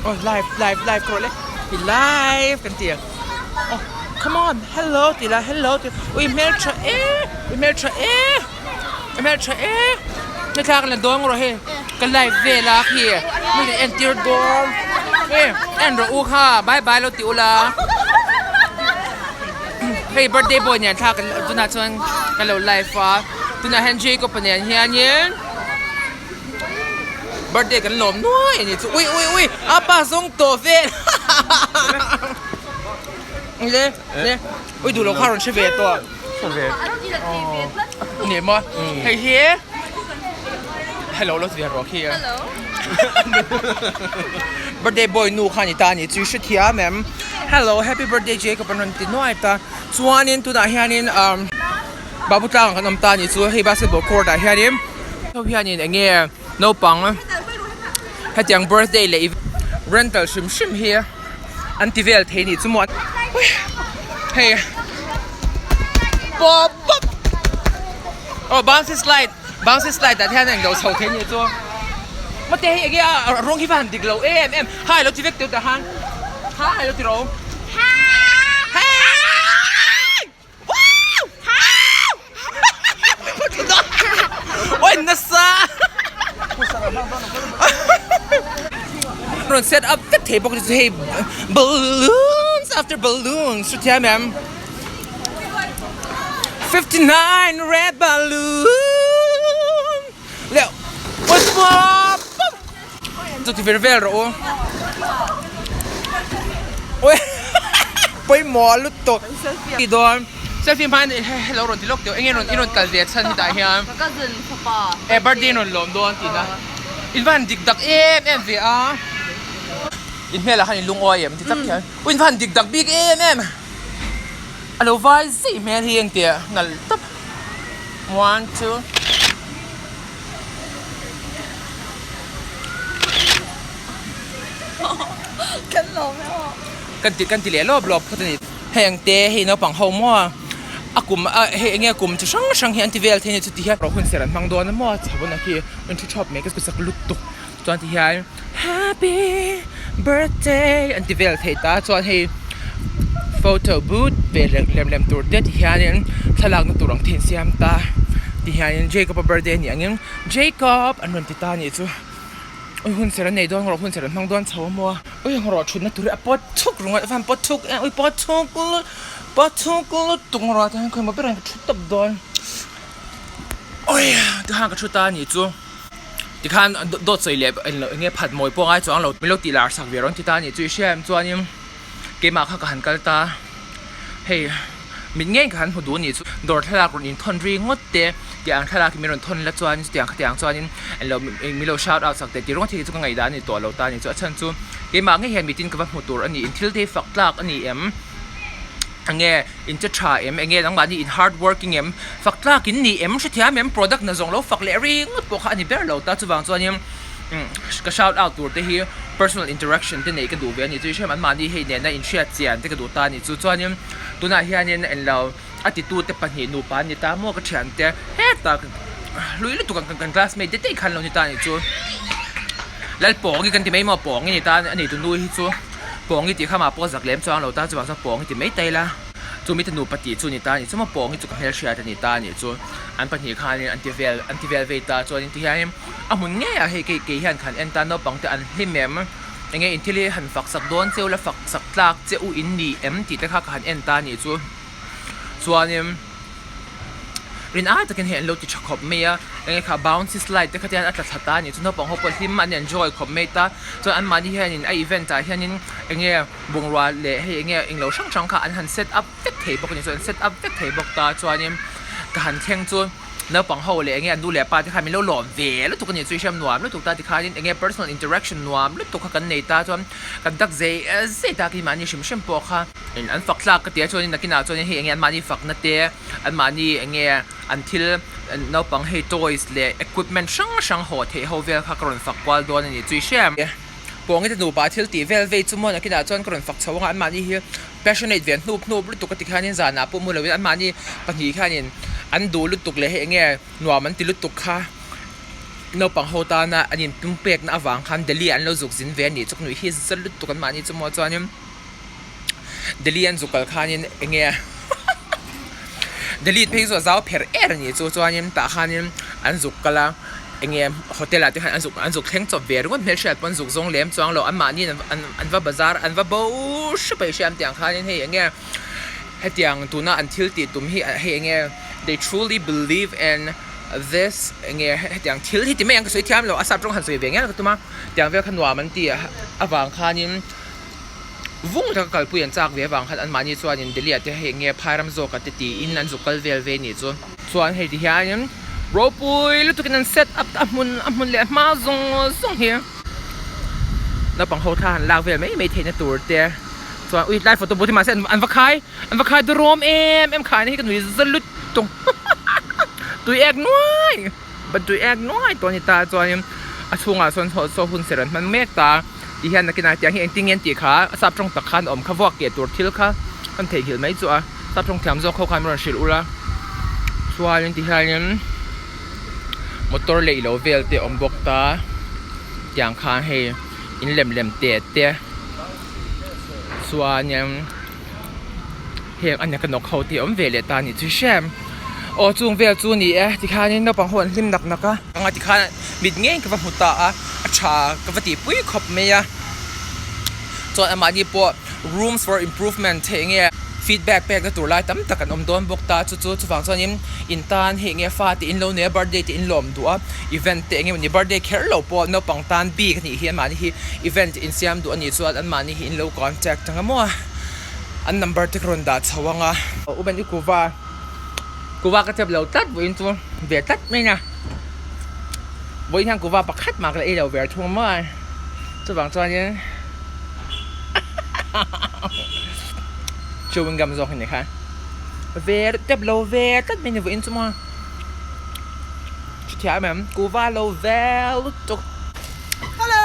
Oh live live live ka rawh le i live kan ti oh come on hello ti la hello ti ui hmeltha e i hmeltha e i hmeltha e hetiang la dawng rawh hei ka live vel a khi mi in entir dawn e en rawh u kha bye bye lo ti ula hei birthday boy nen thla kan tunah chuan ka lo live a tunah hian Jacob-a nen hianin. Birthday kan lawm nuai a ni chu ui ui ui a pa zawng tawh vel le le ui duh lo kha rawn hre ve tawh hre ve ni maw hei hi hello lo ti ve rawh khi hello birthday boy nu kha ni ta a ni chu i hre thiam em hello happy birthday Jacob an rawn ti nuai ta chuanin tunah hianin umm Babu tlang kan awm ta anih chu hei basketball court ah hianin ho hianin eng nge naupang hetiang birthday leh rental hrim hrim hi an ti vel thei anih chu maw hei pawp pawp aw bouncy slide bouncy slide ah te hian a englo chho thei anih chu mate hei eng nge a rawng hi va han dik lo em em hai lo ti vek teuh tah han hai lo ti ro hai. Oi nasa Rawn set up vek thei bawk chu hei balloons after balloons chu thiam em 59 red balloon leh oi pop Chu ti ver vel rawh u. Oi pawimawh lutuk ti dawn selfie hma in hello rawn ti lawk teuh enge rawn i rawn kal ve chhan hetah hian Ka cousin fapa e birthday rawn lawm dawn tihna in va han dik dak em em ve a in hmelah khan in lungawi em ti tak hian ui in va han dik dak bik em em a lo vai zeih hmel hi engtiah nalh tawp one two. Kan ti kan ti leh lawp lawp phawt a ni. Hei ang te hei naupang ho maw a kum a hei enge kum chi hrang hrang hi an ti vel thei a ni chuti hian hun ser an hmang dawn a maw chho a khi an thu thawp mai ka sak lut tuk chuan ti hian happy birthday an ti vel thei ta chuan hei photo booth ve lem lem tur te ti hianin thlalak na tur ang te an siam ta ti hianin Jacob a birthday a nih angin Jacob an rawn ti ta a nih chu ui hun ser an nei dawn rawh hun ser an hmang dawn chho a maw ui rawh thutna tur hi a pawt thuk ringawt a van pawt thuk em ui pawt thuk lut pawt thuk lutuk rawh tihian khawimaw ber ah hian ka thu tawp dawn ui tikhan ka thu ta a nih chu. Tikhan dawt sawi leh eng nge phat mawi pawh a ngai chuang lo min lo tih lar sak ve rawn ti ta a nih chu i hria em chuanin keimah kha ka han kal ta hei mit ngei ka han hmu duh a nih chu dawr thlalak rawn inthawn ri ngawt te tih ang thlalak hi min rawn thawn la chuan chutiang khatiang chuanin englo min lo shout out sak teh tih ringawt hi chu ka ngaihdan a ni tawh lo ta a nih chu a chhan chu keimah ngei hian mitin ka va hmu tur a ni in thil te hi fak tlak a ni em. Enge in che tha em? Enge nangmahni in hard working em? Fak tlak in ni em? Hrethiam em? Product na zawng lo fak leh ringawt pawh kha a ni ber lo ta. Chuvang chuanin ka shout out tur te hi personal interaction te neih ka duh ve a ni. Chu i hriat anmahni hei nena inhriat chian te ka duh ta a ni. Chu chuanin tunah hianin englo a titute pahnih nupa an ni ta maw ka thiante hetah hlui lutuk ang kan classmate te te khan lo ni ta a ni chu. Lalpawngi kan ti mai maw Pawngi ni ta a ni tu nu hi chu. Pawngi tih kha mah pawh zak lem chuang lo ta chuvang chuan Pawngi ti mai ta ila chumi te nupa tih chu ni ta a nih chu maw Pawngi chu ka hmelhriat a ni ta a nih chu an pahnih khanin an ti vel an ti vel vei ta chuanin ti hianin a hmun ngeiah hei kei kei hian khan en ta naupang te an hlim em enge in thil hi han fak sak dawn cheu la fak sak tlak che u in ni em tih te kha ka han en ta a nih chu chuanin. Rin ai takin hei an lo ti tha khawp mai a, enge kha bouncy slide te kha te hian a tla thla ta a ni chu naupang ho pawh hlim an enjoy khawp mai ta chuan anmahni hianin a event ah hianin enge bungrua leh hei enge englo hrang hrang kha an han set up vek thei bawk a ni chuan an set up vek thei bawk ta chuanin ka han thleng chu naupang ho leh enge an nu leh pa te khan min lo lawm ve lutuk a ni chu i hriat nuam lutuk ta tikhanin enge personal interaction nuam lutuk kha kan nei ta chuan kan dak zei zei ta keimahni hrim hrim pawh kha. In an fak tlak ka ti a chuanin nakinah chuanin hei enge anmahni fakna te anmahni enge an thil naupang hei toys leh equipment hrang hrang haw theih ho vel kha ka rawn fak kual dawn a ni chu i hria em? Pawng te nupa thil tih vel vei chu maw nakinah chuan ka rawn fak chho anga anmahni hi passionate ve hnup hnup lutuk ka ti khianin zanah pawh mu loin anmahni pahnih khianin an duh lutuk leh hei enge nuam an ti lutuk kha. Naupang ho tana an inpum pekna avang khan Delhi an lo zuk zin ve a nih chu ka nuih hi za lutuk an mahni chu maw chuanin Delhi an zuk kal khanin eng nge Delhi phei chu a zau pherh er a nih chu chuanin tah khanin an zuk kal a eng nge hotel ah te khan an zuk an zuk thleng chawp ve ringawt hmelhriat pawn zuk zawng lem chuang lo an mahni an an va bazar an va bo hrep a hriam tiang khanin hei eng nge hetiang tuna an thil tih tum hi hei eng nge they truly believe in This enge hetiang thil hi ti mai ang ka sawi thiam lo a sap tawng han sawi ve ngial ka tum a tiang vel kha nuam an ti avang khanin vung taka kalpui an chak ve avang khan anmahni chuanin Delhi ah te hei enge phai ram zawk ah te tiin an zuk kal vel ve anih chu. Chuan hei ti hianin ropui lutukin an set up a hmun a hmun leh hma zawng zawng hi naupang ho thla han lak vel mai mai theihna tur te chuan ui tlai photo booth hi mahse an va khai An va khai durawm em em khaina hi ka nui za lutuk tui ek nuai ban tui ek nuai tawh a ni ta chuanin a chhungah sawn saw saw hun ser an hman mek ta ti hian nakinah tiang hi engtin nge an tih kha a sap tawng tak khan a awm kha vuak keh tur thil kha kan theihnghilh mai chu a sap tawng thiam zawk ho khan min rawn hrilh ula chuanin ti hianin motor leh ilo vel te a awm bawk ta tiang khan hei in lem lem te te chuanin. Heng a nek a nawk ho tih a awm ve leh ta a nih chu hrem. Aw chung vel chu ni e tikhanin naupang ho an hlim nak nak a. Anga tikhan mit ngei ka va hmu ta a, a tha ka va tihpui khawp mai a. Chuan amahni pawh rooms for improvement theih nge feedback pekna tur lai tam tak an awm dawn bawk ta chu chu chuvang chuanin in tan hei nge fa te in lo nei a birthday te in lawm duh a event te eng emawni birthday kher lo pawh naupang tan bik a nih hi anmahni hi event insiam duh a nih chuan anmahni hi in lo contact ang emaw a. An number te ka rawn dah chho ang a. U Ben i kuva kuva ka chep lo tlat vawiin chu ve tlat mai a vawiin hian kuva pakhat mah ka la ei lo ve thung maw chuvang chuanin chewing gum zawk a ni kha ve tep lo ve tlat mai a ni vawiin chu maw chuthiam em kuva lo ve lutuk. Hello.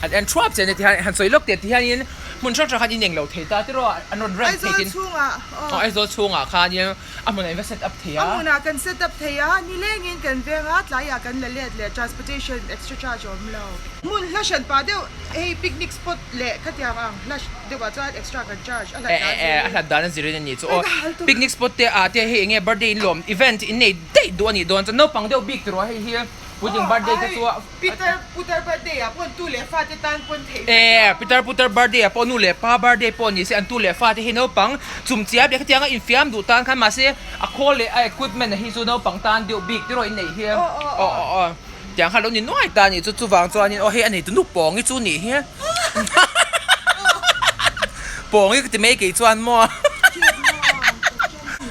An en thuap che a ni tihian han sawi lawk teh tihianin hmun hrang hrang khan in englo thei ta tiraw an rawn rent thei tin Aizawl chhungah aw Aizawl chhungah khanin a hmunah in va set up thei a. A hmunah kan set up thei a, nilengin kan veng a, tlaiah kan la let leh transportation extra charge a awm lo. Hmun hla hran pah deuh hei picnic spot leh khatiang ang hla deuhah chuan extra kan charge a hlat dan zirin. A hlat dan a zirin a ni chu aw picnic spot te ah te hei enge birthday in lawm event in nei daih duh a nih dawn chuan naupang deuh bik tiraw hei hi puitling birthday te chu a. Peter putar birthday ah pawh tu leh fate tan pawn theih vek Eh, Peter putar birthday ah pawh nu leh pa birthday pawh ni se an tu leh fate hi naupang chumchiap leh khatianga infiam duh tan khan mahse a khawl leh a equipment a hi chu naupang tan deuh bik tiraw in neih hi Aw aw aw aw aw tiang kha lo ni nuai ta nih chu chuvang chuanin aw hei a neitu nu Pawngi chu nih hi Pawngi ka ti mai kei chuan maw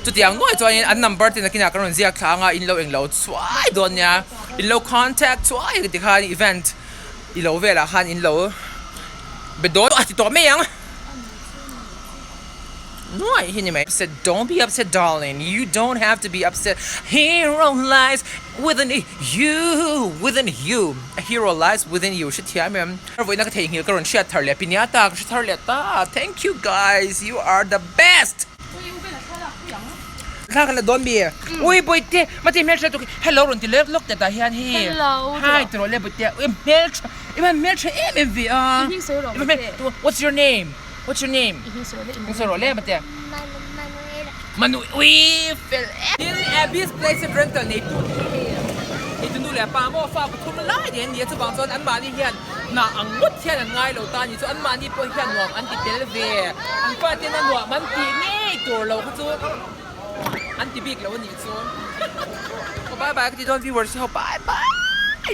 chutiang nuai chuanin an number te nakinah kan rawn ziak thla anga in lo englo chhuai dawn nia. In lo contact chuai ang tikhan event i lo velah khan in lo be dawn a ti tawh mai ang nuai hi ni mai. Upset don't be upset darling you don't have to be upset hero lies within you within you a hero lies within you hrethiam em vawiina ka theihnghilh ka rawn hriat thar leh pinyata ka hre thar leh ta thank you guys you are the best. Thla kan la dawn mi? Ui Bawihte, mate hmeltha tuk hi hello rawn ti lek lawk teh tah hian hei. Hello. Hi ti rawh le Bawihte. Ui hmeltha, i van hmeltha em em ve a. I hming sawi rawh Bawihte. What's your name? What's your name? I hming sawi rawh le. Hming sawi rawh le Bawihte. Manuela. Manu, ui fel em. Tin Abby's Place rental nei tu te hi hei hei tu nu leh pa maw fa pathum lai nen nia chuvang chuan anmahni hian hna ang ngawt hian an ngai lo ta a ni chu anmahni pawh hian nuam an ti tel ve an fa ten a nuam an tih ngei tur lo kha chu an ti bik lo a nih chu aw bye bye ka ti dawn viewers ho bye bye.